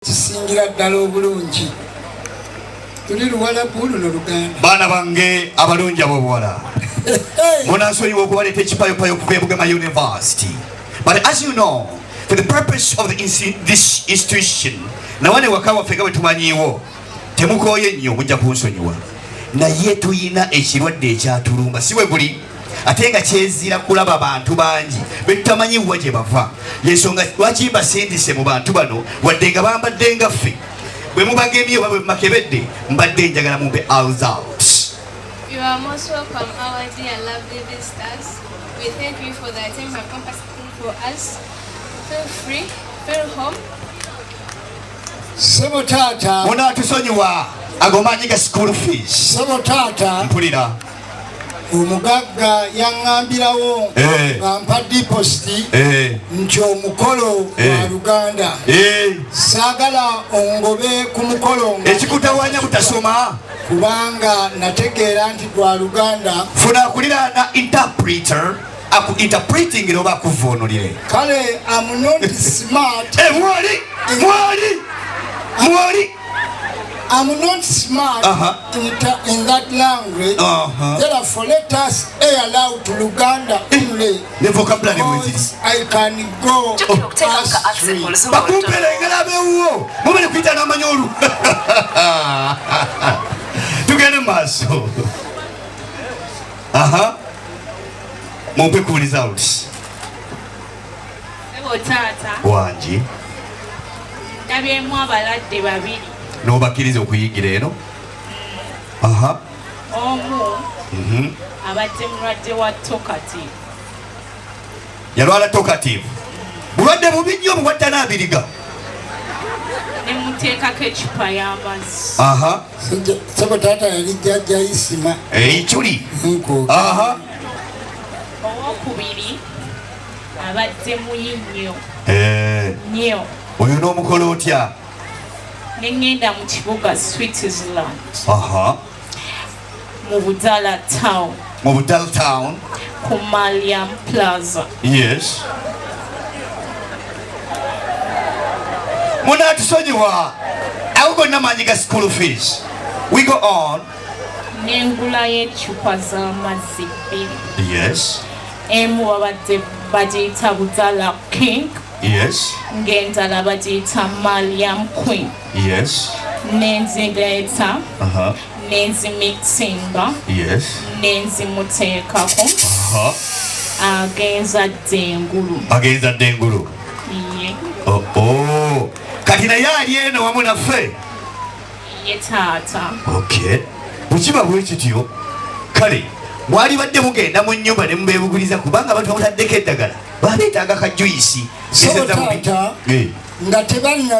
Kisingira ddala obulungi tuli Luwalabu, luno Luganda. Baana bange abalungi ab'obuwala, munansonyiwa okubaleeta ekipayopayo okuva e Bugema University, but as you know, for the purpose of this institution, nawane waka waffe nga bwe tumanyiiwo, temukooye nnyo, mujja kunsonyiwa, naye tuyina ekirwadde ekyatulumba, si bwe guli? Ate nga kyezira kulaba bantu bangi betutamanyiwa gye bava. Yensonga lwaki mbasindise mu bantu bano, wadde nga bambadde nga ffe. Bwe mubagemye oba bwe mumakebedde, mbadde njagala mumpe results. You are most welcome, our dear lovely visitors. We thank you for the time you have compensated for us. Feel free, feel home. Sebo taata. Munatusonyiwa, ago maanyi ga school fees. Sebo taata. Mpulira. Omugagga yaŋŋambirawo nga mpa deposit nti omukolo gwa Luganda. Saagala ongobe ku mukolo nga Ekikutawanya butasoma. Kubanga nategeera nti gwa Luganda. Funa akuliraana interpreter aku interpreting oba akuvuunulire. Kale, am not smart. Eh, mwali mwali mwali. I'm not smart in that language. Therefore, let us air out Luganda only. Ne vocabulary mweziri. Because I can go Jjukira okuteekamu ka accent astray. mu Luzungu olutono. Bakumpera abewuwo mubere kuyita n'amanyi olu. Tugende mu maaso. Aha, mumpe ku results. Sebo taata. Wangi. Ndabyemu abalwadde babiri. N'obakkiriza okuyingira eno? Aha. Omu abadde mulwadde wa talkative. Yalwala talkative, bulwadde bubi nnyo, buwatta n'abiriga. Ne muteekako eccupa y'amazzi. Aha. Sebo taata, yali jjajja Isima. Ekyuli. Nko. Aha. Owokubiri abadde muyi nnyo nnyo. Oyo n'omukola otya? Ne ŋŋenda mu kibuga Switzerland, mu Budala Town. Mu Budal Town. Ku Maliam Plaza. Yes, munatusonyiwa, ago gonna maanyi ga school fees. We go on. N'engulayo eccupa z'amazzi bbiri. Emu babadde bagiyita Budala King, ng'endala bagiyita Maliam Queen. Nenzireeta, nenzimixinga, nenzimuteekako. Agenza dda engulu. Agenza dda engulu. Ye. Oh. Kati naye ali eno wamu naffe? Ye taata. Okay, bwekiba bwe kityo, kale mwali badde mugenda mu nnyumba ne mubeebuguliza, kubanga abantu bamutaddeko eddagala babeetaaga ka juice. Sebo taata, nga tebanna